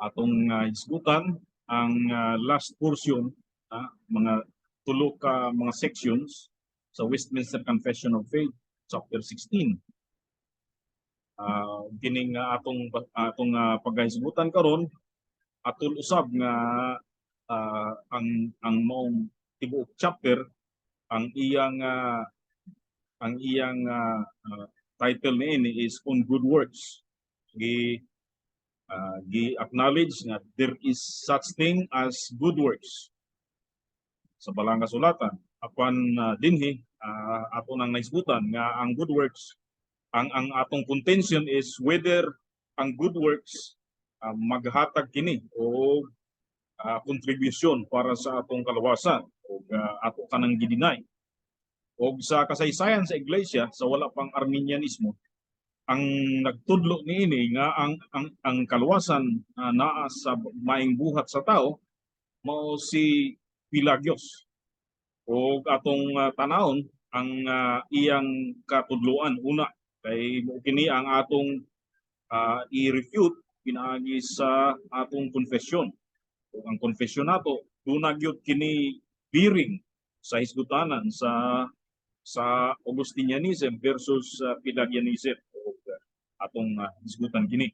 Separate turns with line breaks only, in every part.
Atong hisgutan ang last portion, mga tulo ka mga sections sa Westminster Confession of Faith, chapter 16. Kining atong pagkahisgutan karon, atol usab nga ang maong tibuok chapter, ang iyang title niini is "On Good Works." Gi acknowledge nga there is such thing as good works sa Balaang Kasulatan. Apan dinhi ato nang nahisgutan nga ang good works, ang atong contention is whether ang good works maghatag kini o contribution para sa atong kaluwasan o ato kanang gi-deny. Og sa kasaysayan sa iglesia, sa wala pang Arminianismo, ang nagtudlo niini nga ang kaluwasan naa sa maayong buhat sa tao mao si Pelagius. Og atong tanawon ang iyang katudloan una kay mao kini ang atong i-refute pinaagi sa atong confession. Ug ang confession nato, duna gyud kini bearing sa hisgutanan sa Augustinianism versus Pelagianism, ug atong hisgutan kini.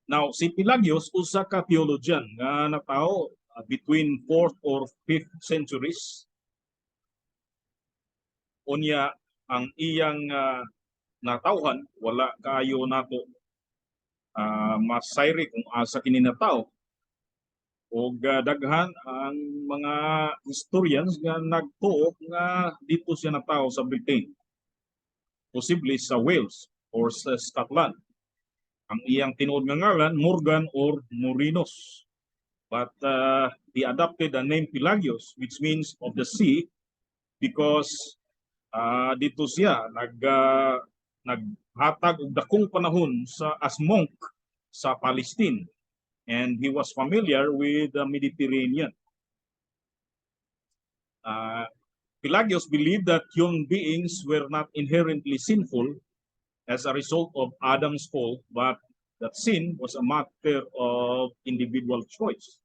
Now, si Pelagius, usa ka theologian nga natawo between 4th or 5th centuries. Unya ang iyang natawhan, wala kaayo nato masayri kung asa kini natawo. Og daghan ang mga historians nga nagtuo nga dito siya natawo sa Britain. Posible sa Wales or sa Scotland. Ang iyang tinuod nga ngalan, Morgan or Morinus. But he adopted the name Pelagius, which means of the sea, because dito siya naghatag og dakong panahon sa as monk sa Palestine, and he was familiar with the Mediterranean. Pelagius believed that human beings were not inherently sinful as a result of Adam's fall, but that sin was a matter of individual choice.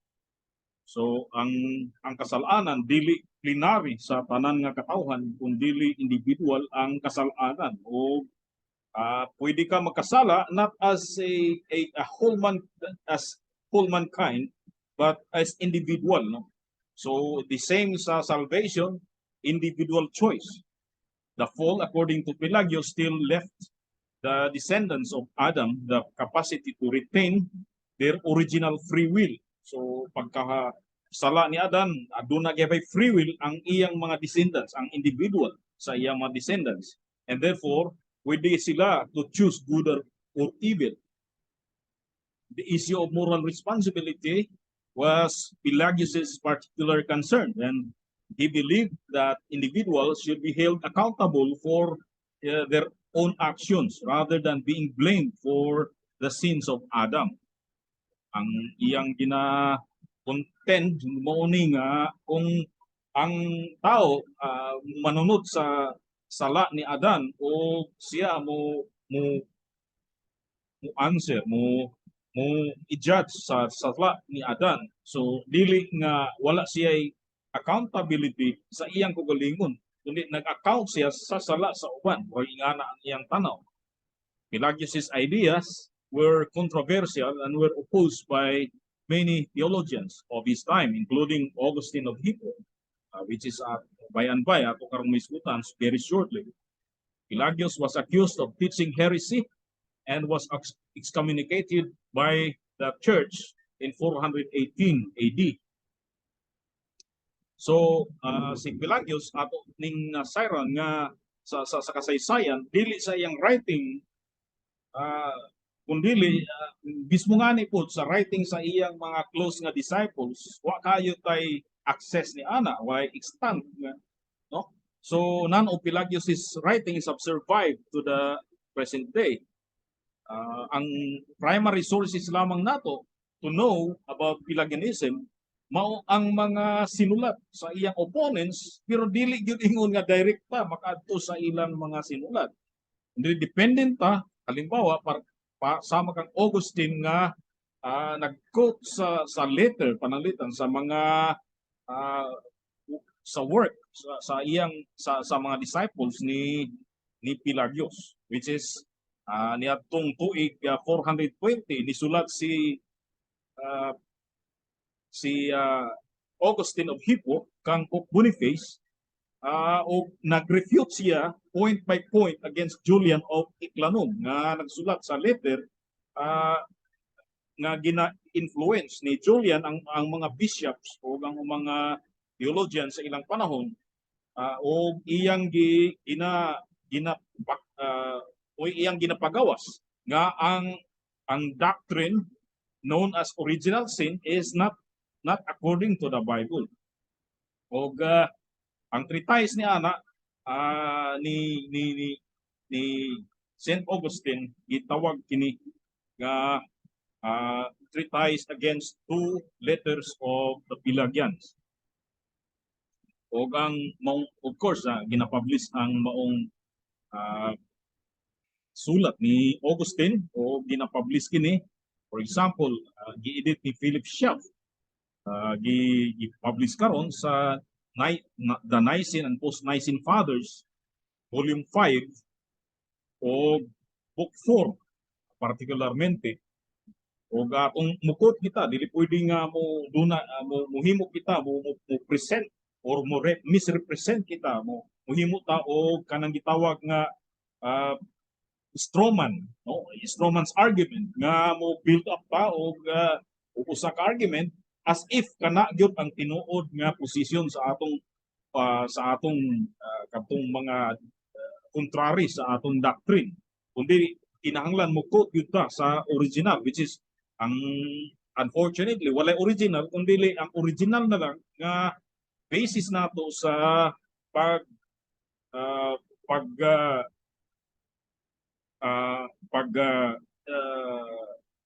So ang kasalanan dili plenary sa tanan nga katawhan, kun dili individual ang kasalanan o pwede ka magkasala not as a whole man, as whole mankind, but as individual, no? So the same sa salvation, individual choice. The fall, according to Pelagius, still left the descendants of Adam the capacity to retain their original free will. So pagka sala ni Adan, aduna gyud free will ang iyang mga descendants, ang individual sa iyang mga descendants, and therefore pwede sila to choose good or evil. The issue of moral responsibility was Pelagius's particular concern, and he believed that individuals should be held accountable for their own actions rather than being blamed for the sins of Adam. Ang iyang gina contend mao ni nga kung ang tao manunod sa sala ni Adan o siya mo answer, mo i-judge sa sala ni Adan. So dili nga wala siya accountability sa iyang kaugalingon, kundi nag-account siya sa sala sa uban o ingana ang iyang tanaw. Pelagius' ideas were controversial and were opposed by many theologians of his time, including Augustine of Hippo, which is by and by ato karong mahisgutan very shortly. Pelagius was accused of teaching heresy and was excommunicated by the church in 418 AD. So si Pelagius, ato ning nasayran nga sa kasaysayan, dili sa iyang writing kundili mismo ngani po sa writing sa iyang mga close nga disciples, wa kayo tay access ni ana, why extant nga, no? So none of Pelagius's writings have survived to the present day. Ang primary sources lamang nato to know about Pelagianism mao ang mga sinulat sa iyang opponents, pero dili gyud ingon nga direct pa makaadto sa ilang mga sinulat. Hindi, dependent ta halimbawa par, pa, sama kang Augustine nga Nag-quote sa letter, pananglitan sa mga sa work sa iyang sa mga disciples ni Pelagius, which is niadtong tuig 420 nisulat si Augustine of Hippo kang Pope Boniface og nag-refute siya point by point against Julian of Eclanum nga nagsulat sa letter nga gina-influence ni Julian ang mga bishops o ang mga theologians sa ilang panahon o iyang gi, gina gina o iyang ginapagawas nga ang doctrine known as original sin is not according to the Bible. Og ang treatise ni ana ni Saint Augustine, gitawag kini nga Treatise Against Two Letters of the Pelagians. Og ang maong, of course, ginapublish ang maong sulat ni Augustine o ginapublish kini, for example, gi-edit ni Philip Schaff, gi-publish karon sa The Nicene and Post-Nicene Fathers, Volume 5 o Book 4 particularmente. O kung mukot kita, dili pwede nga mo duna mo muhimo kita mo present or mo misrepresent kita, mo muhimo ta og kanang gitawag nga strawman, no, strawman's argument, nga mo build up ta og usa ka argument as if kana gyud ang tinuod nga posisyon sa atong kadtong mga contrary sa atong doctrine, kundi kinahanglan mo quote gyud ta sa original, which is ang unfortunately walay original, kundi ang original na lang nga basis nato sa pag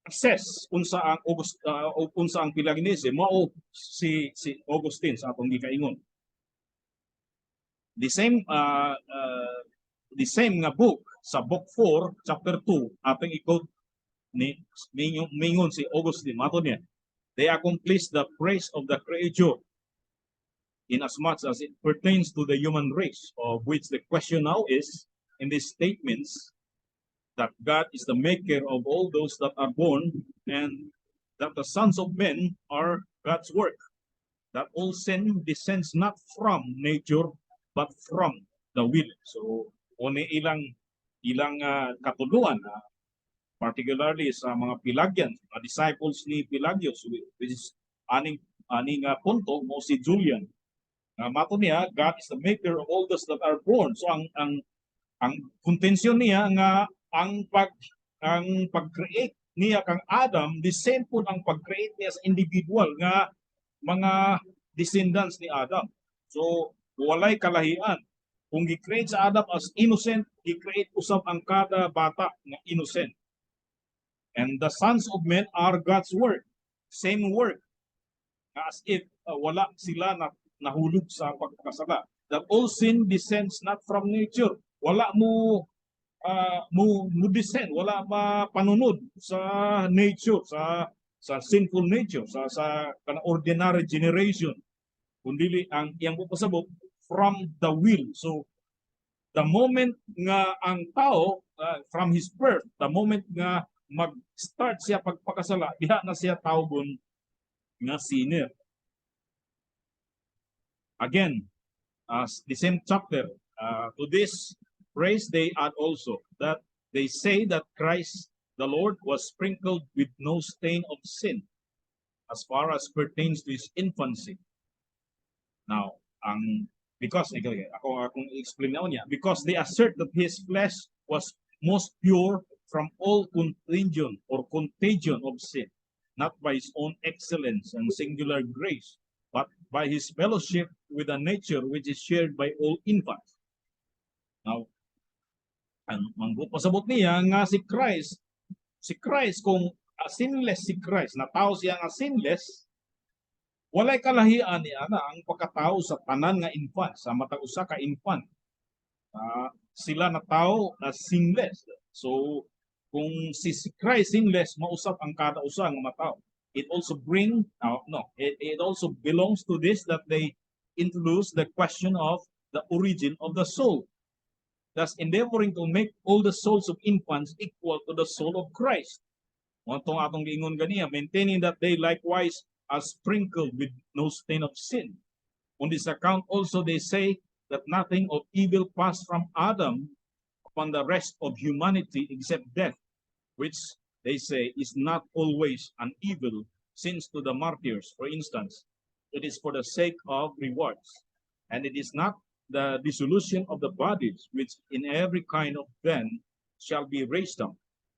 assess unsa ang Pelagianism, mao si Augustine sa atong gikaingon. The same nga book, sa Book 4 chapter 2, atong i-quote ni mingon si Augustine, mato niya, "They accomplish the praise of the creature in as much as it pertains to the human race, of which the question now is, in these statements that God is the maker of all those that are born and that the sons of men are God's work, that all sin descends not from nature but from the will." So, oni ilang katuluan, particularly sa mga Pelagians, mga disciples ni Pelagius, which is aning punto mo si Julian. Nga mato niya, God is the maker of all those that are born. So ang contention niya nga ang pag-create niya kang Adam, the same po ang pag-create niya sa individual nga mga descendants ni Adam. So walay kalahian. Kung gi-create sa Adam as innocent, gi-create usab ang kada bata nga innocent. And the sons of men are God's work. Same work. As if wala sila na nahulog sa pagkasala. That all sin descends not from nature. Wala mo descend, wala mapanunod sa nature, sa sinful nature, sa kana ordinary generation. Kundi ang iyang pasabot, from the will. So the moment nga ang tao from his birth, the moment nga mag-start siya pagpakasala, diha na siya tawgon nga sinner. Again, as the same chapter, to this praise they add also that they say that Christ the Lord was sprinkled with no stain of sin as far as pertains to his infancy. Now, ang because okay, akong explain na niya, because they assert that his flesh was most pure from all contagion or contagion of sin, not by his own excellence and singular grace, but by his fellowship with a nature which is shared by all infants. Now, ang pasabot niya nga si Christ, kung sinless si Christ, na tao siya nga sinless, walay kalahian ni ana ang pagkatao sa tanan nga infant, sa matag usa ka infant. Sila na tao na sinless. So Kung si Christ sinless, mausap ang kada usa nga matawo. It also bring no, it also belongs to this that they introduce the question of the origin of the soul, thus endeavoring to make all the souls of infants equal to the soul of Christ. Mao tong atong giingon ganiya, maintaining that they likewise are sprinkled with no stain of sin. On this account also they say that nothing of evil passed from Adam upon the rest of humanity except death, which they say is not always an evil, since to the martyrs, for instance, it is for the sake of rewards. And it is not the dissolution of the bodies, which in every kind of them shall be raised up,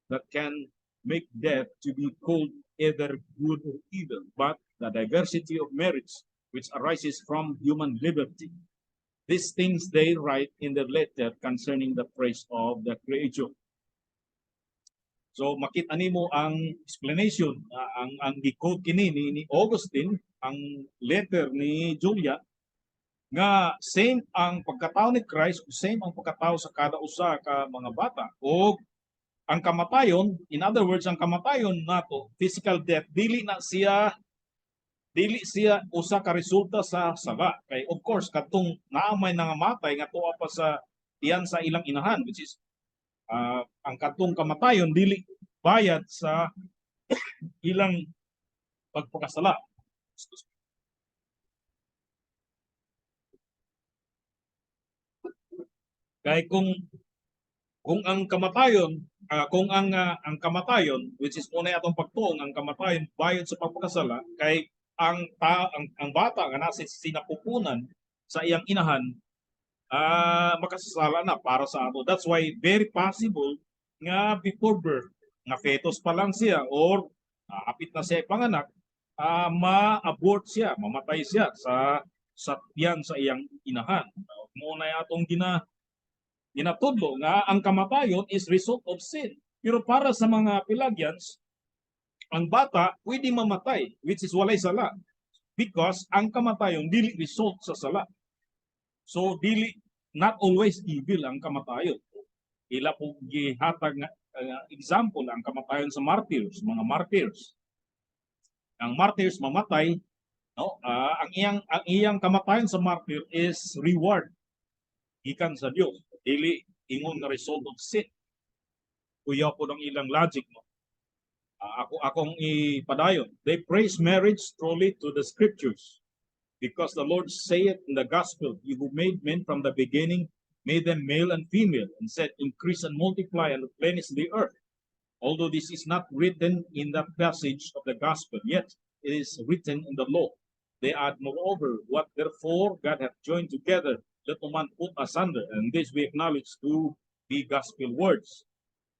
that can make death to be called either good or evil, but the diversity of merits which arises from human liberty. These things they write in their letter concerning the praise of the creature. So makita nimo ang explanation, ang gi-quote kini ni Augustine, ang letter ni Julian, nga same ang pagkatao ni Christ, same ang pagkatao sa kada usa ka mga bata. O ang kamatayon, in other words, ang kamatayon nato, physical death, dili siya usa ka resulta sa sala. Kay of course, katong naa may nangamatay nga tuwa pa sa tiyan sa ilang inahan, which is ang katong kamatayon dili bayad sa ilang pagpakasala. Excuse me. Kay kung ang kamatayon, kung ang kamatayon, which is muna atong pagtuong ang kamatayon bayad sa pagpakasala, kay ang bata nga nasa sinapupunan sa iyang inahan, makasasala na para sa ato. That's why very possible nga before birth, nga fetus pa lang siya or hapit na siya ipanganak, ma-abort siya, mamatay siya sa tiyan sa iyang inahan. Mao na atong ginatudlo nga ang kamatayon is result of sin. Pero para sa mga Pelagians, ang bata pwede mamatay, which is walay sala. Because ang kamatayon dili result sa sala. So dili, not always evil ang kamatayon. Ila po gihatag nga example ang kamatayon sa martyrs, mga martyrs. Ang martyrs mamatay, no? Ang iyang kamatayon sa martyr is reward gikan sa Dios. Dili ingon nga result of sin. Kuya po ng ilang logic, no? Ako akong ipadayon. They praise marriage truly to the scriptures, because the Lord saith in the gospel, "He who made men from the beginning made them male and female, and said, 'Increase and multiply and replenish the earth.' Although this is not written in that passage of the gospel, yet it is written in the law. They add moreover, 'What therefore God hath joined together, let no man put asunder.' And this we acknowledge to be gospel words."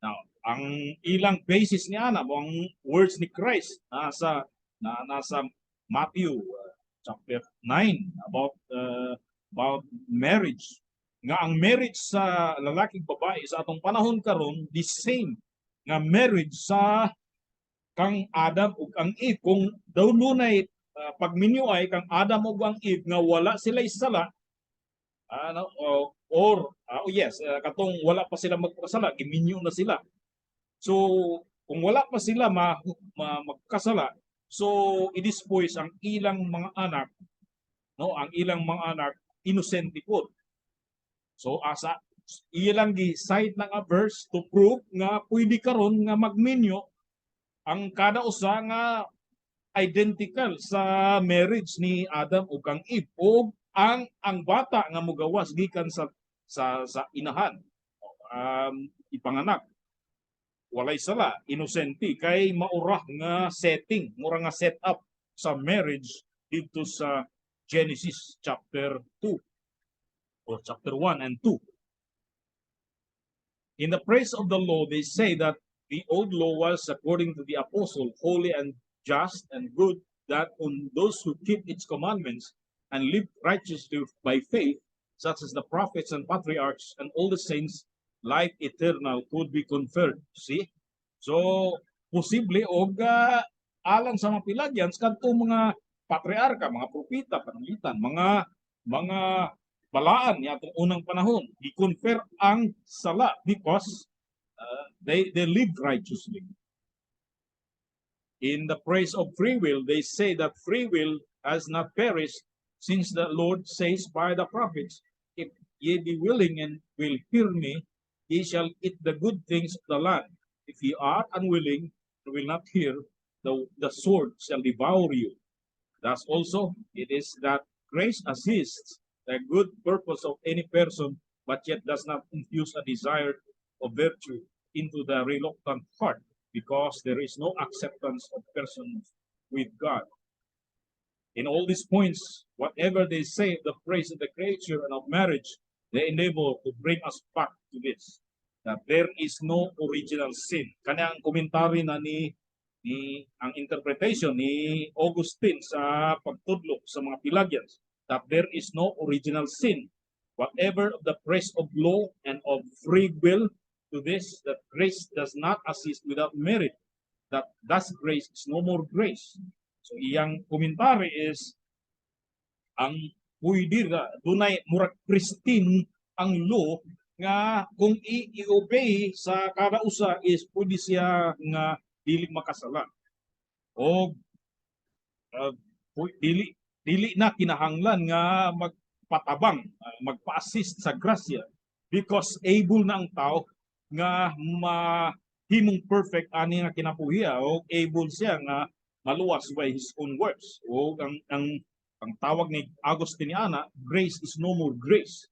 Now, ang ilang basis niya na ang words ni Christ nasa Matthew chapter 9 about marriage, nga ang marriage sa lalaking babae sa atong panahon karon, the same nga marriage sa kang Adam ug ang Eve. Kung daw dunay pagminyo ay kang Adam ug ang Eve nga wala sila sala, ano, or oh yes, katong wala pa sila magpakasala, giminyo na sila. So kung wala pa sila ma magkasala, so i-dispose ang ilang mga anak, no, ang ilang mga anak inosente po. So asa ilang gi-cite na nga verse to prove nga pwede karon nga magminyo ang kada usa nga identical sa marriage ni Adam ug kang Eve o ang bata nga mugawas gikan sa inahan, ipanganak, walay sala, inosente, kay maura nga setting, mura nga setup sa marriage dito sa Genesis chapter 2 or chapter 1 and 2. In the praise of the law, they say that the old law was, according to the apostle, holy and just and good, that on those who keep its commandments and live righteously by faith, such as the prophets and patriarchs and all the saints, life eternal could be conferred. See? So, posible og alang sa mga Pelagians, kadtong mga patriarka, mga propeta, pananglitan, mga balaan ni atong unang panahon, gi-confer ang sala because They live righteously. In the praise of free will, they say that free will has not perished, since the Lord says by the prophets, "If ye be willing and will hear me, ye shall eat the good things of the land. If ye are unwilling and will not hear, the sword shall devour you." Thus also it is that grace assists the good purpose of any person, but yet does not infuse a desire of virtue into the reluctant heart, because there is no acceptance of persons with God. In all these points, whatever they say of the praise of the creature and of marriage, they endeavor to bring us back to this, that there is no original sin. Kani ang komentary na ni ang interpretation ni Augustine sa pagtudlo sa mga Pelagians, that there is no original sin. Whatever of the praise of law and of free will, to this, that grace does not assist without merit, that thus grace is no more grace. So iyang komentary is ang pwede ra dunay murag pristine ang law nga kung i-obey sa kada usa is pwede siya nga dili makasala o dili na kinahanglan nga magpatabang, magpa-assist sa grasya, because able na ang tao nga mahimong perfect ani nga kinabuhiya o able siya nga maluwas by his own works. O ang tawag ni Augustine ana, grace is no more grace.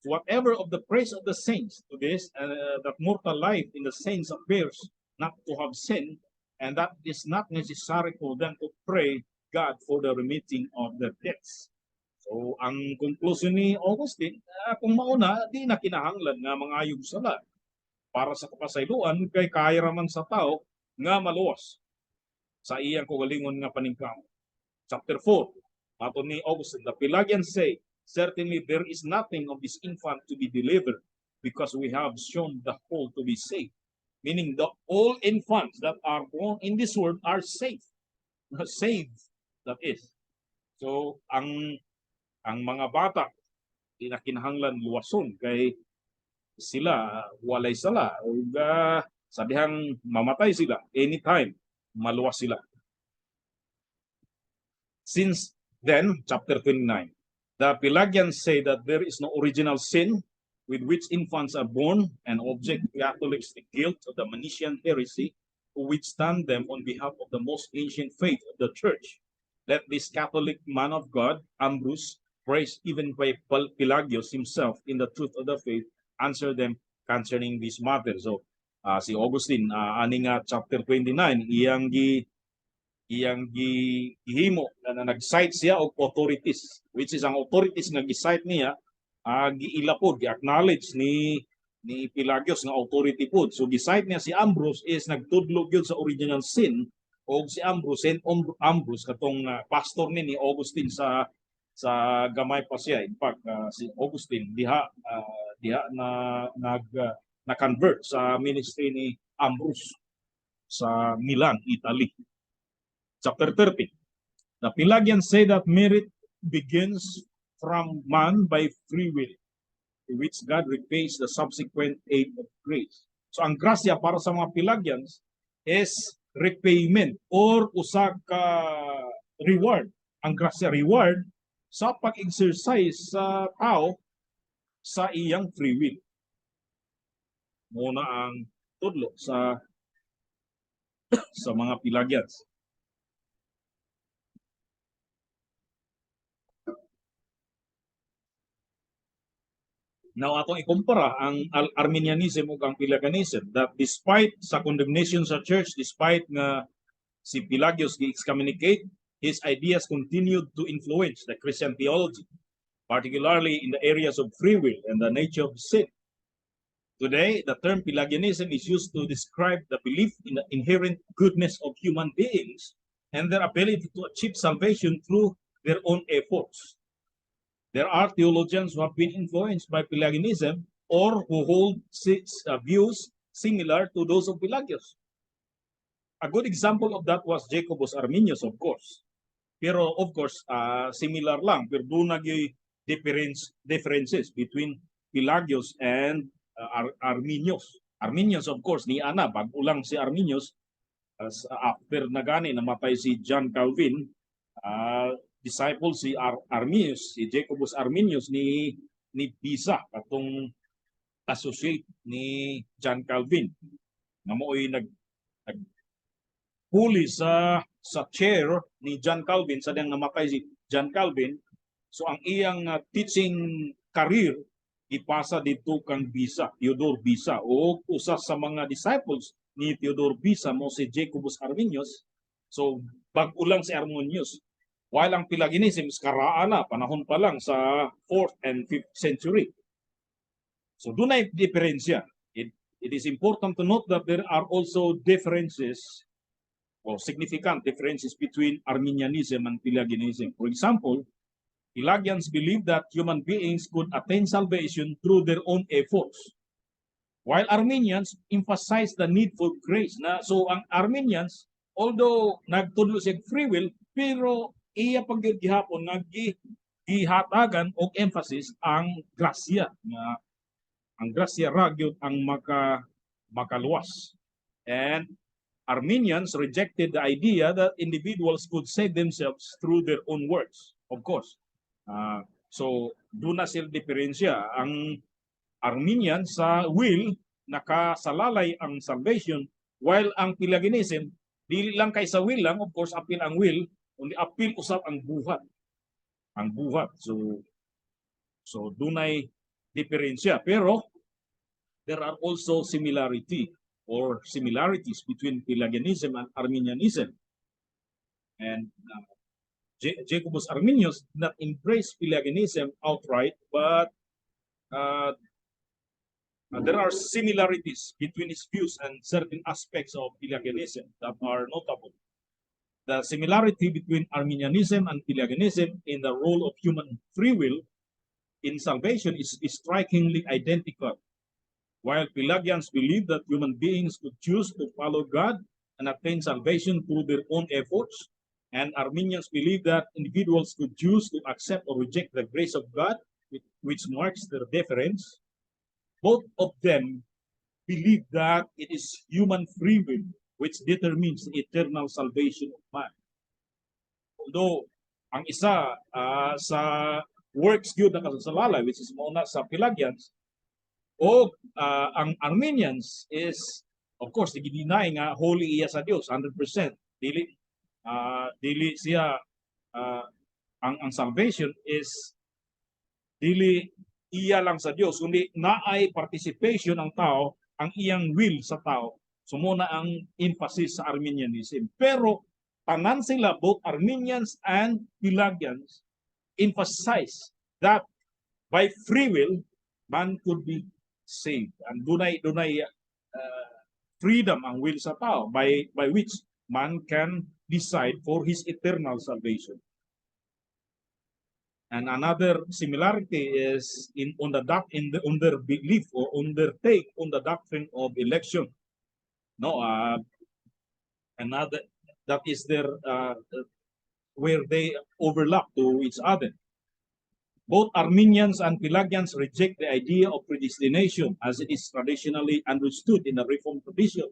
Whatever of the praise of the saints, to this, that mortal life in the saints appears not to have sin, and that is not necessary for them to pray God for the remitting of their debts. So, ang conclusion ni Augustine, kung mauna, di na kinahanglan nga mangayog sala para sa kapasayloan kay kaya raman sa tao nga maluwas sa iyang kaugalingon nga paningkamot. Chapter 4, ato ni Augustine, the Pelagians say, "Certainly there is nothing of this infant to be delivered, because we have shown the whole to be safe." Meaning the all infants that are born in this world are safe. Saved, that is. So, ang mga bata, di na kinahanglan luwason kay sila walay sala o sa dihang mamatay sila anytime, maluwas sila. Since then, chapter 29, the Pelagians say that there is no original sin with which infants are born, and object Catholics the guilt of the Manichaean heresy, who withstand them on behalf of the most ancient faith of the church. Let this Catholic man of God, Ambrose, praised even by Pelagius himself in the truth of the faith, answer them concerning this matter. So, si Augustine, ani nga chapter 29, iyang gihimo na nag-cite siya og authorities, which is ang authorities nga gi-cite niya, giila pod, gi-acknowledge ni Pelagius nga authority pod. So gi-cite niya si Ambrose is nagtudlo gyud sa original sin, og si Ambrose, Saint Ambrose, katong pastor ni Augustine sa gamay pa siya. In fact, si Augustine diha na nag na convert sa ministry ni Ambrose sa Milan, Italy. Chapter 30. The Pelagians say that merit begins from man by free will, to which God repays the subsequent aid of grace. So ang grasya para sa mga Pelagians is repayment or usa ka reward. Ang grasya, reward sa pag-exercise sa tao sa iyang free will. Mao na ang tudlo sa mga Pelagians. Now atong ikumpara ang Arminianism ug ang Pelagianism, that despite sa condemnation sa church, despite nga si Pelagius gi-excommunicate, his ideas continued to influence the Christian theology, particularly in the areas of free will and the nature of sin. Today, the term Pelagianism is used to describe the belief in the inherent goodness of human beings and their ability to achieve salvation through their own efforts. There are theologians who have been influenced by Pelagianism or who hold views similar to those of Pelagius. A good example of that was Jacobus Arminius, of course. Pero of course, similar lang. Pero duna gyud differences between Pelagius and Arminius. Arminians, of course, ni ana bag-o lang si Arminius as after na gani namatay si John Calvin, disciple si Arminius, si Jacobus Arminius ni Beza, katong associate ni John Calvin nga mao'y nag huli sa chair ni John Calvin sa diyang namatay si John Calvin. So ang iyang teaching career ipasa dito kang Beza, Theodore Beza, o usa sa mga disciples ni Theodore Beza mao si Jacobus Arminius. So bag-o lang si Arminius. While ang Pelagianism is karaan na, panahon pa lang sa 4th and 5th century. So dunay diferensya. It is important to note that there are also differences or significant differences between Arminianism and Pelagianism. For example, Pelagians believe that human beings could attain salvation through their own efforts, while Arminians emphasize the need for grace. Na, so ang Arminians, although nagtudlo siya free will, pero iya pag gihapon nga gihatagan og emphasis ang grasya, nga ang grasya ra gyud ang makaluwas. And Arminians rejected the idea that individuals could save themselves through their own works. Of course. So duna sila diferensya. Ang Arminian, sa will nakasalalay ang salvation, while ang Pelagianism, dili lang kay sa will lang, of course apil ang will, kundi apil usab ang buhat. Ang buhat. So dunay diferensya, pero there are also similarity or similarities between Pelagianism and Arminianism. And Jacobus Arminius did not embrace Pelagianism outright, but there are similarities between his views and certain aspects of Pelagianism that are notable. The similarity between Arminianism and Pelagianism in the role of human free will in salvation is strikingly identical. While Pelagians believe that human beings could choose to follow God and attain salvation through their own efforts, and Arminians believe that individuals could choose to accept or reject the grace of God, which marks their difference, both of them believe that it is human free will which determines the eternal salvation of man. Although ang isa sa works gyud nakasalalay, which is mao na sa Pelagians, o ang Arminians is, of course, gi-deny nga holy iya sa Dios 100%. Dili siya ang salvation is dili iya lang sa Dios, kundi naay participation ang tao, ang iyang will sa tao. So mao na ang emphasis sa Arminianism. Pero tanan sila, both Arminians and Pelagians, emphasize that by free will man could be saved. And dunay freedom ang will sa tao by which man can decide for his eternal salvation. And another similarity is in on the doc in the on their belief or on their take on the doctrine of election. No, another that is their where they overlap to each other. Both Arminians and Pelagians reject the idea of predestination as it is traditionally understood in the Reformed tradition.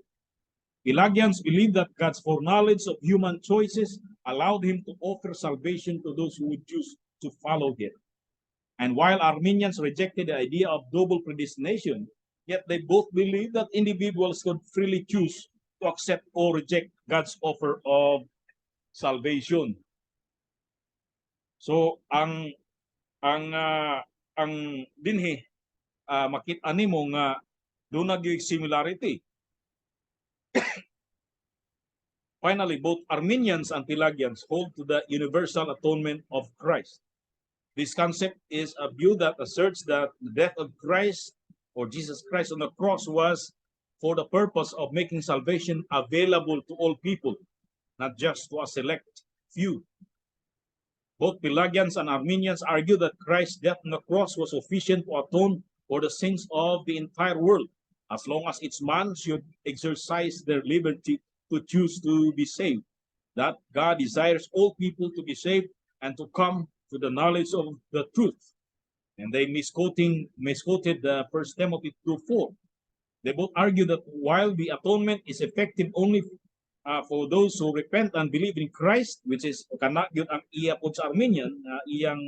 Pelagians believe that God's foreknowledge of human choices allowed him to offer salvation to those who would choose to follow him. And while Arminians rejected the idea of double predestination, yet they both believe that individuals could freely choose to accept or reject God's offer of salvation. So ang dinhi makita nimo nga duna gyud similarity. Finally, both Arminians and Pelagians hold to the universal atonement of Christ. This concept is a view that asserts that the death of Christ or Jesus Christ on the cross was for the purpose of making salvation available to all people, not just to a select few. Both Pelagians and Arminians argue that Christ's death on the cross was sufficient to atone for the sins of the entire world, as long as each man should exercise their liberty to choose to be saved. That God desires all people to be saved and to come to the knowledge of the truth. And they misquoted the First Timothy 2:4. They both argue that while the atonement is effective only for those who repent and believe in Christ, which is kana gyud ang iya pod sa Arminian, iyang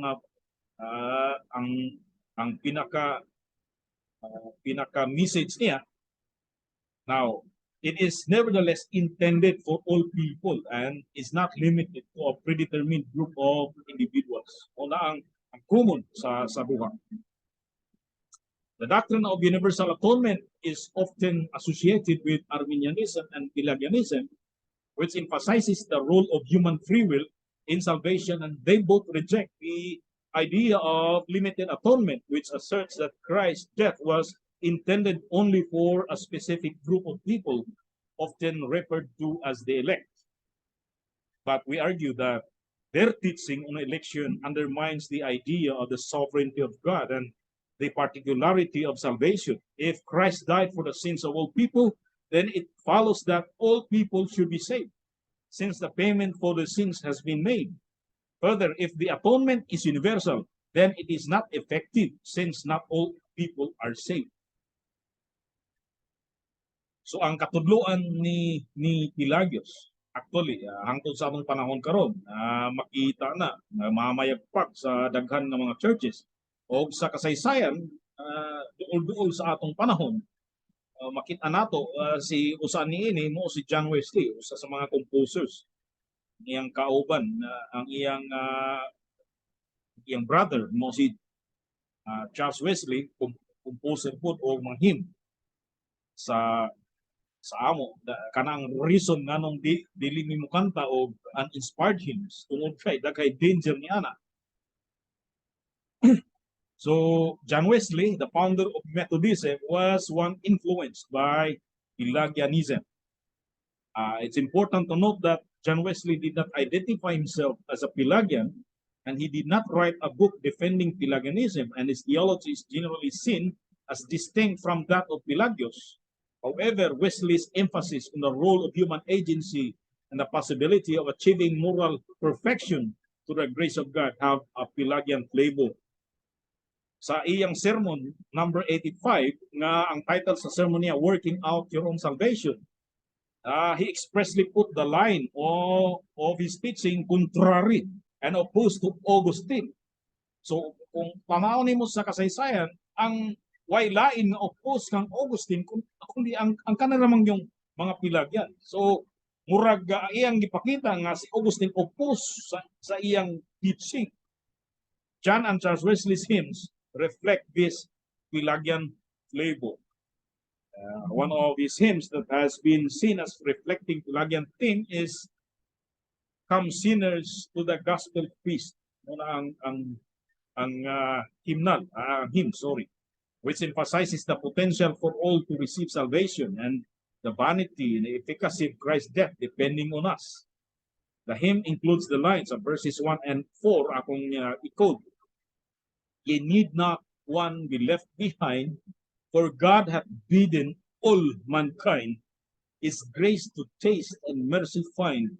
ang pinaka message niya. Now, it is nevertheless intended for all people and is not limited to a predetermined group of individuals. Mao na ang common sa duha. The doctrine of universal atonement is often associated with Arminianism and Pelagianism, which emphasizes the role of human free will in salvation, and they both reject the idea of limited atonement, which asserts that Christ's death was intended only for a specific group of people, often referred to as the elect. But we argue that their teaching on election undermines the idea of the sovereignty of God and the particularity of salvation. If Christ died for the sins of all people, then it follows that all people should be saved, since the payment for the sins has been made. Further, if the atonement is universal, then it is not effective, since not all people are saved. So ang katudloan ni Pelagius actually, hangtod sa atong panahon karon, makita na na mamayagpag sa daghan nga mga churches o sa kasaysayan, duol-duol sa atong panahon, makita nato si usa niini mao si John Wesley, usa sa mga composers. Iyang kauban, ang iyang brother mao si Charles Wesley, composer pud og mga hymn sa amo. Kanang reason nganong di dili mi mokanta og uninspired hymns tungod kay daghay danger ni ana. So John Wesley, the founder of Methodism, was one influenced by Pelagianism. It's important to note that John Wesley did not identify himself as a Pelagian, and he did not write a book defending Pelagianism, and his theology is generally seen as distinct from that of Pelagius. However, Wesley's emphasis on the role of human agency and the possibility of achieving moral perfection through the grace of God have a Pelagian flavor. Sa iyang sermon number 85, nga ang title sa sermon niya "Working Out Your Own Salvation," he expressly put the line of his teaching contrary and opposed to Augustine. So kung tanaw nimo sa kasaysayan, ang way lain nga oppose kang Augustine kundi ang kanilang yung mga Pelagian. So murag iyang gipakita nga si Augustine oppose sa iyang teaching. John and Charles Wesley's hymns reflect this Pelagian flavor. One of his hymns that has been seen as reflecting Pelagian theme is "Come Sinners to the Gospel Feast." Mao na ang hymnal, ang hymn, sorry, which emphasizes the potential for all to receive salvation and the vanity and the efficacy of Christ's death depending on us. The hymn includes the lines of verses 1 and 4 akong i-quote. "Ye need not one be left behind, for God hath bidden all mankind His grace to taste and mercy find.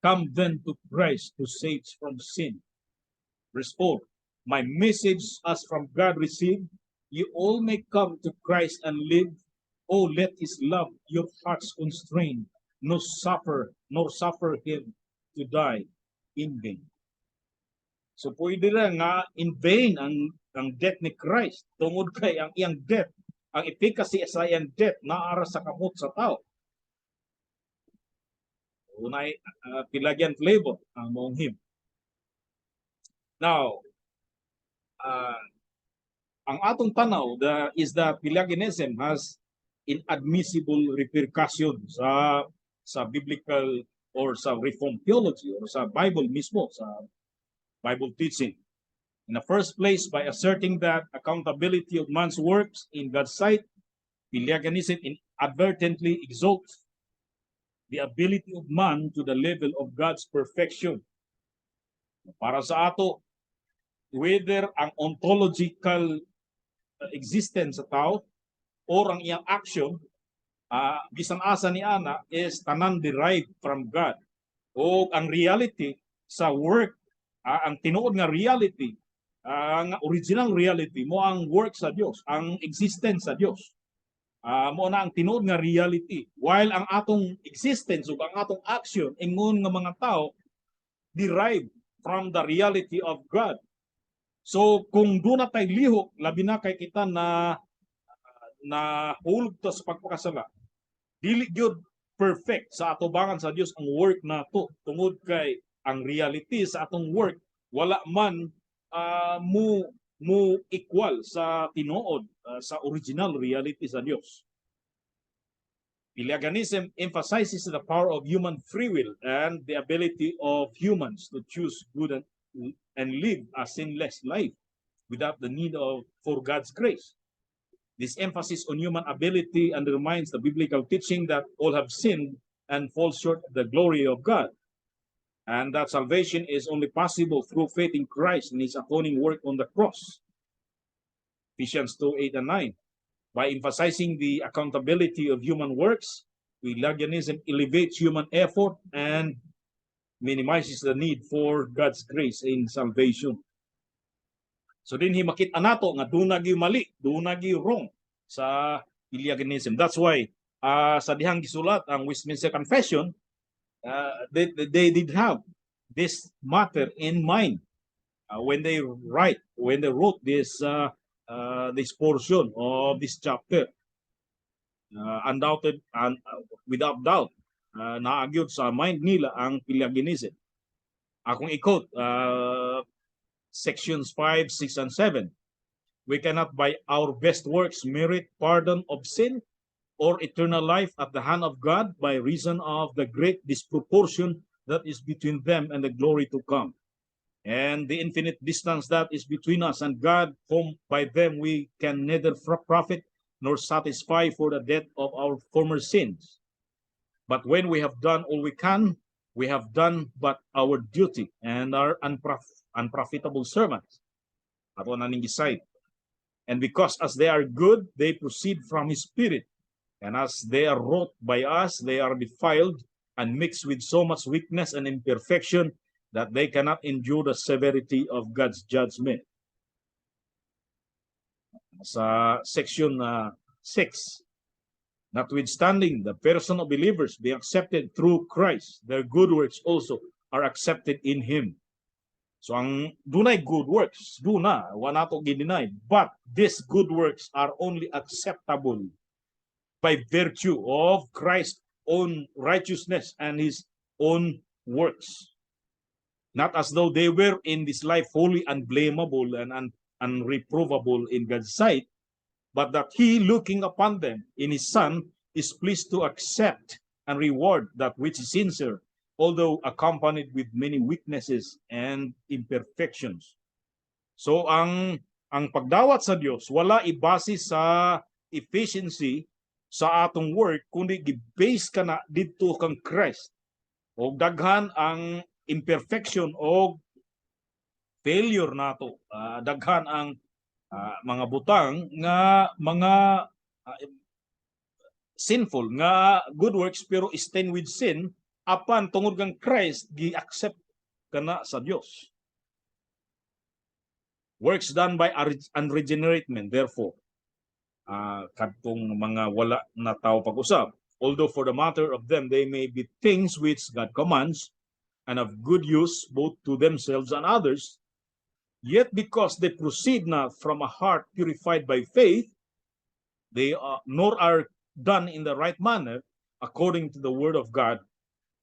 Come then to Christ who saves from sin." Verse 4: "My message as from God received, you all may come to Christ and live. Oh, let His love your hearts constrain, no suffer, nor suffer Him to die in vain." So pwede ra nga in vain ang death ni Christ tungod kay ang iyang death, ang efficacy sa iyang death naa ra sa kamot sa tao. Unay Pelagian flavor ang maong hymn. Now, ang atong tanaw is that Pelagianism has inadmissible repercussion sa biblical or sa Reformed theology or sa Bible mismo, sa Bible teaching. In the first place, by asserting that accountability of man's works in God's sight, Pelagianism inadvertently exalts the ability of man to the level of God's perfection. Para sa ato, whether ang ontological existence sa tao or ang iyang action, bisan asa ni ana is tanan derived from God. O ang reality sa work, ang tinuod nga reality, ang original reality mao ang work sa Dios, ang existence sa Dios. Mao na ang tinuod nga reality. While ang atong existence ug ang atong action ingon nga mga tao derive from the reality of God. So kung duna tay lihok, labi na kay kita na na hulog ta sa pagpakasala, dili gyud perfect sa atubangan sa Dios ang work nato tungod kay ang reality sa atong work wala man mo equal sa tinuod, sa original reality sa Dios. Pelagianism emphasizes the power of human free will and the ability of humans to choose good and live a sinless life without the need of for God's grace. This emphasis on human ability undermines the biblical teaching that all have sinned and fall short of the glory of God, and that salvation is only possible through faith in Christ and his atoning work on the cross. Ephesians 2 8 and 9. By emphasizing the accountability of human works, Pelagianism elevates human effort and minimizes the need for God's grace in salvation. So dinhi makita nato nga duna gyud mali, duna gyud wrong sa Pelagianism. That's why sa dihang gisulat ang Westminster Confession, they did have this matter in mind when they wrote this portion of this chapter. Undoubted and without doubt, naa gyud sa mind nila ang Pelagianism. Akong i-quote sections 5, 6 and 7. "We cannot by our best works merit pardon of sin or eternal life at the hand of God by reason of the great disproportion that is between them and the glory to come, and the infinite distance that is between us and God, whom by them we can neither profit nor satisfy for the debt of our former sins. But when we have done all we can, we have done but our duty and are unprofitable servants." Ato na ning gi-cite. "And because as they are good, they proceed from his spirit. And as they are wrought by us, they are defiled and mixed with so much weakness and imperfection that they cannot endure the severity of God's judgment." Sa section 6, "Notwithstanding, the person of believers be accepted through Christ, their good works also are accepted in Him." So ang dunay good works, duna, wa nato gi-deny, but these good works are only acceptable by virtue of Christ's own righteousness and his own works. Not as though they were in this life wholly unblameable and unreprovable in God's sight, but that he, looking upon them in his Son, is pleased to accept and reward that which is sincere, although accompanied with many weaknesses and imperfections. So ang pagdawat sa Dios wala ibase sa efficiency sa atong work kundi gi-base kana didto kang Christ. Og daghan ang imperfection o failure nato. Daghan ang mga butang nga mga sinful nga good works pero stained with sin, apan tungod kang Christ gi-accept kana sa Dios. Works done by unregenerate men, therefore, kadtong mga wala na tao pag-usab, although for the matter of them they may be things which God commands and of good use both to themselves and others, yet because they proceed not from a heart purified by faith, they are, nor are done in the right manner according to the word of God,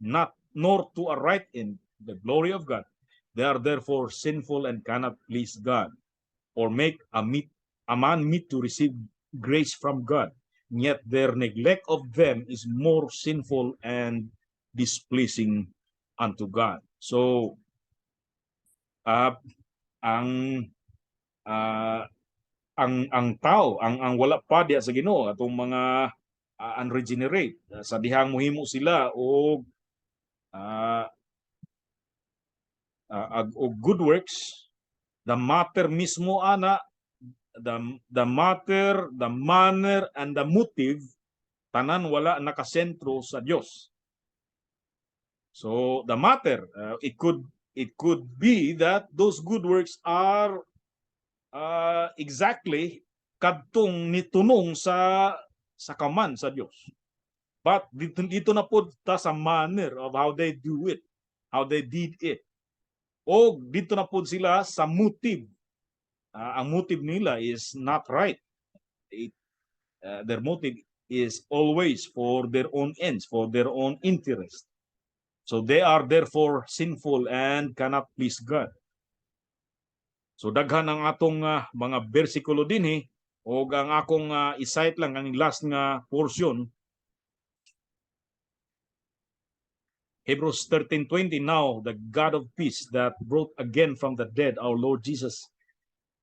not nor to a right end, the glory of God, they are therefore sinful and cannot please God, or make a man meet to receive grace from God. Yet their neglect of them is more sinful and displeasing unto God." So, ang tao, ang wala pa diya sa Ginoo, atong mga unregenerate, sa dihang mohimo sila og good works, the matter mismo ana, the matter, the manner and the motive, tanan wala nakasentro sa Dios. So the matter, it could be that those good works are exactly kadtong nitunong sa sa command sa Dios. But dito na po ta sa manner of how they do it, how they did it. O dito na po sila sa motive. Ang motive nila is not right. Their motive is always for their own ends, for their own interest. So they are therefore sinful and cannot please God. So daghan ang atong mga bersikulo dinhi, og ang akong i-cite lang ang last nga portion, Hebrews 13:20. "Now the God of peace that brought again from the dead our Lord Jesus,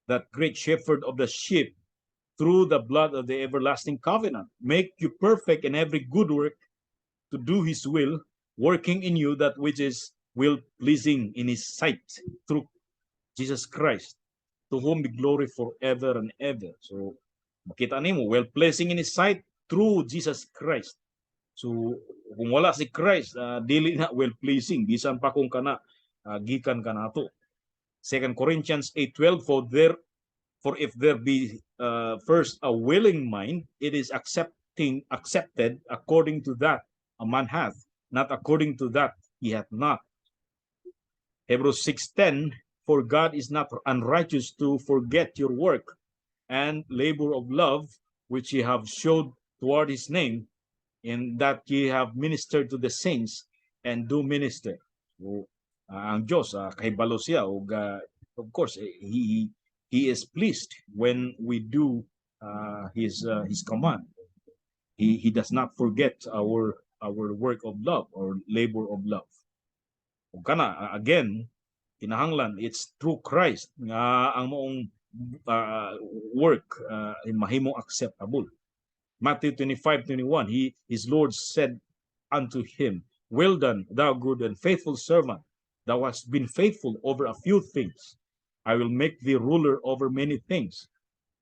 that great shepherd of the sheep, through the blood of the everlasting covenant make you perfect in every good work to do his will, working in you that which is well pleasing in his sight through Jesus Christ, to whom be glory forever and ever." So makita nimo, well pleasing in his sight through Jesus Christ. So kung wala si Christ, dili na well pleasing bisan pa kung kana gikan kanato. 2 Corinthians 8:12, For if there be first a willing mind, it is accepted according to that a man hath, not according to that he hath not." Hebrews 6:10, "For God is not unrighteous to forget your work and labor of love which ye have showed toward his name, in that ye have ministered to the saints and do minister." So, ang Diyos, kahibalo siya ug of course eh, he is pleased when we do his command. He does not forget our work of love or labor of love. Ug kana again, kinahanglan it's through Christ nga ang maong work mahimong acceptable. Matthew 25:21, His Lord said unto him, "Well done, thou good and faithful servant. Thou hast been faithful over a few things. I will make thee ruler over many things.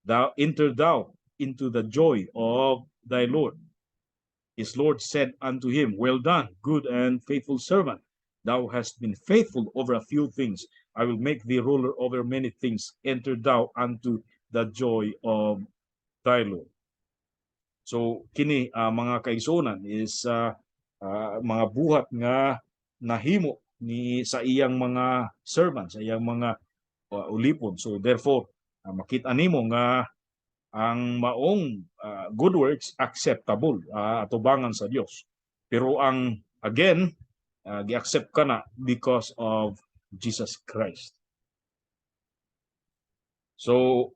Thou enter thou into the joy of thy Lord." His Lord said unto him, "Well done, good and faithful servant. Thou hast been faithful over a few things. I will make thee ruler over many things. Enter thou unto the joy of thy Lord." So kini mga kaigsuonan is mga buhat nga nahimo ni sa iyang mga servants, sa iyang mga ulipon. So therefore, makita nimo nga ang maong good works acceptable atubangan sa Dios. Pero ang again, gi-accept ka na because of Jesus Christ. So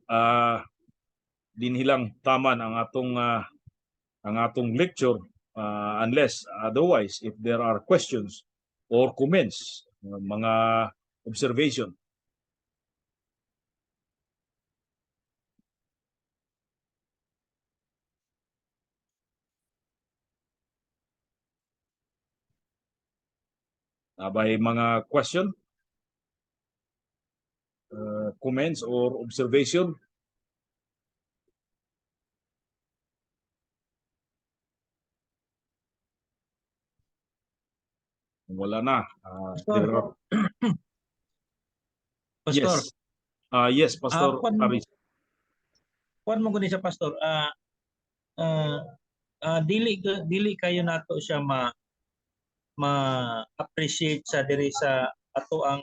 dinhi lang taman ang atong lecture, unless otherwise if there are questions or comments, mga observation. Abay mga question, comments or observation? Kung wala na,
Pastor,
there are-
Pastor,
Yes. Yes, Pastor Aris.
Kuan mo guni sa pastor, dili kayo nato siya ma-appreciate sa diri sa ato ang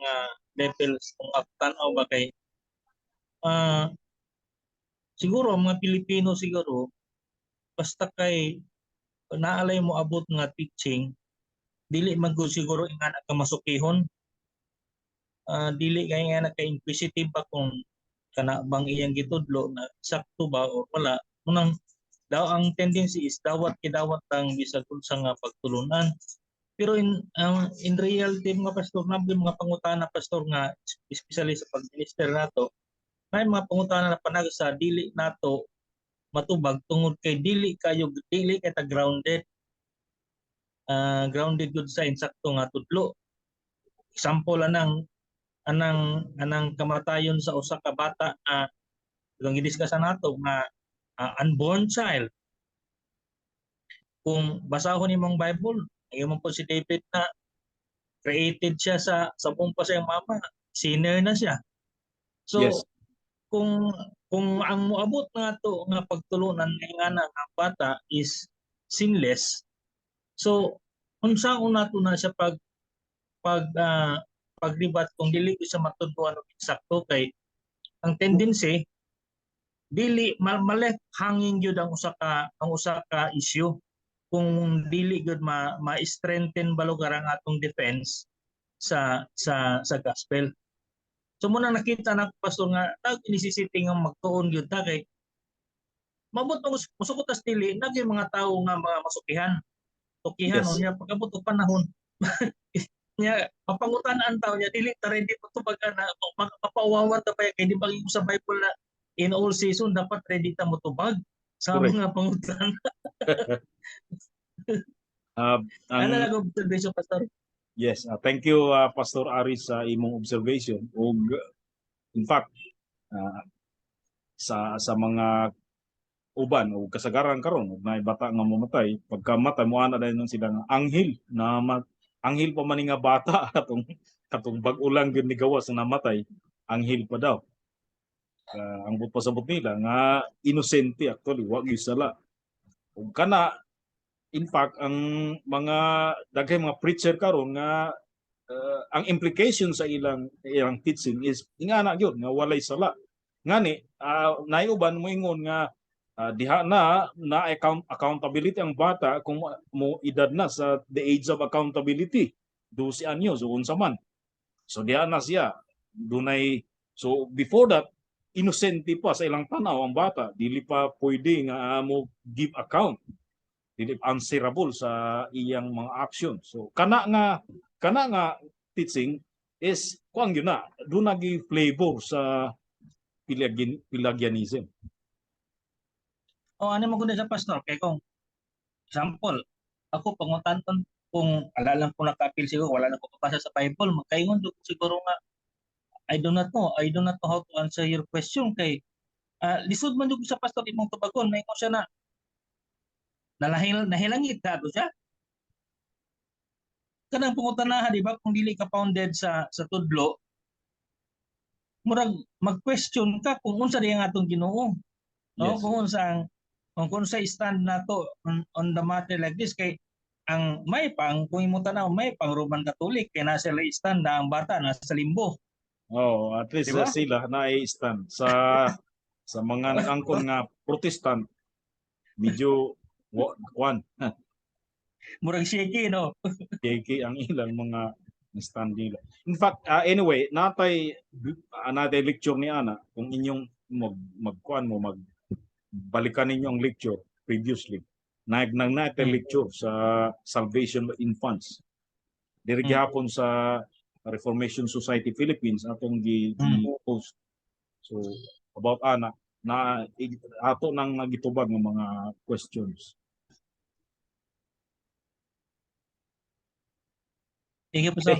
levels kung tan-aw ba kay siguro ang mga Pilipino, siguro basta kay naalay mo abot nga teaching, dili man gud siguro ingana ka masukihon, dili kay nga ka inquisitive ba kung kana bang iyang gitudlo na sakto ba o wala. Unang daw ang tendency is dawat kidawat ang bisag unsa nga pagtulunan, pero in reality, mga pastor, na mga pangutana, pastor, nga especially sa pag-minister nato, may mga pangutana na panagsa dili nato matubag tungod kay dili kay ta grounded, grounded gud sa insakto nga tudlo. Example, anang kamatayon sa usa ka bata ang gidiscuss nato nga unborn child. Kung basahon nimong Bible, ingon po si David na created siya sa womb pa siyang mama, sinner na siya. So kung Kung ang moabot nga to nga pagtulunan nga nga ang bata is sinless, so unsaon nato na siya pag pagribat kung dili ko siya matudloan og eksakto, kay ang tendency dili ma-left hanging gyud ang usa ka issue kung dili gyud ma ma-strengthen ba lugar ang atong defense sa gospel. So muna nakita na, Pastor, nga nag necessity nga magtuon gyud ta kay mabot mo musukot tas dili na gyud mga tawo nga mga masukihan. Tukihan niya pagabot og panahon niya mapangutan ang tao niya, dili ta ready tubag na, mapauwawan ta pa kay di ba sa Bible na in all season dapat ready ta motubag sa mga pangutan.
Ang,
Ano lang observation, Pastor?
Yes, thank you, Pastor Aris, sa imong observation. Ug in fact, sa mga uban o kasagaran karon ug naay bata nga momatay, pagkamatay mo ana dayon sila nga anghel na anghel pa man ni nga bata, atong bag-o lang gyud ni gawas nga namatay, anghel pa daw. Ang buot pasabot nila nga inosente actually, wa gyud sala. Ug kana, in fact, ang mga daghay mga preacher karon nga ang implication sa ilang teaching is ingana gyud nga walay sala. Ngani naay uban moingon nga diha na na accountability ang bata kung mo edad na sa the age of accountability, 12 anyos o unsa man. So diha na siya dunay, so before that, inosente pa sa ilang tanaw ang bata, dili pa pwede nga mo give account, dili answerable sa iyang mga action. So kana nga teaching is kuan gyud na, duna gi flavor sa Pelagianism.
O ano mo kundi sa, Pastor, kay kung example ako pangutan-on, kung ala lang ko nakapil siguro, wala lang ko kapasa sa Bible, magkaingon jud ko siguro nga I do not know, I do not know how to answer your question kay lisod man jud ko sa, Pastor, imong tubagon. May siya na nalahil nahilangit ka siya kanang pangutanaha, di ba? Kung dili ka founded sa tudlo, murag mag-question ka kung unsa di ang atong Ginoo, no?
Yes.
Kung unsa stand nato on the matter like this, kay ang may pang kung imo tanaw may pang Roman Catholic kay nasa sila stand na ang bata nasa limbo.
Oh, at least
Diba?
Sila na stand sa mga nag-angkon nga Protestant, medyo kwan.
Murag shaky, no?
Shaky ang ilang mga stand nila. In fact, anyway, natay lecture ni ana kung inyong mag magkuan mo mag balikan ninyo ang lecture previously. Nag nang natay lecture sa Salvation of Infants. Diri gihapon sa Reformation Society Philippines atong gi, post. So about ana na ato nang nagitubag ng mga questions.
Thank you po, sir.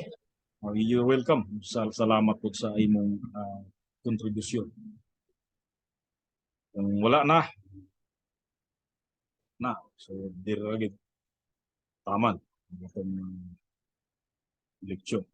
Oh, you're welcome. Salamat po sa imong kontribusyon. Kung wala na, na. So, di ra gid taman ang atong lecture.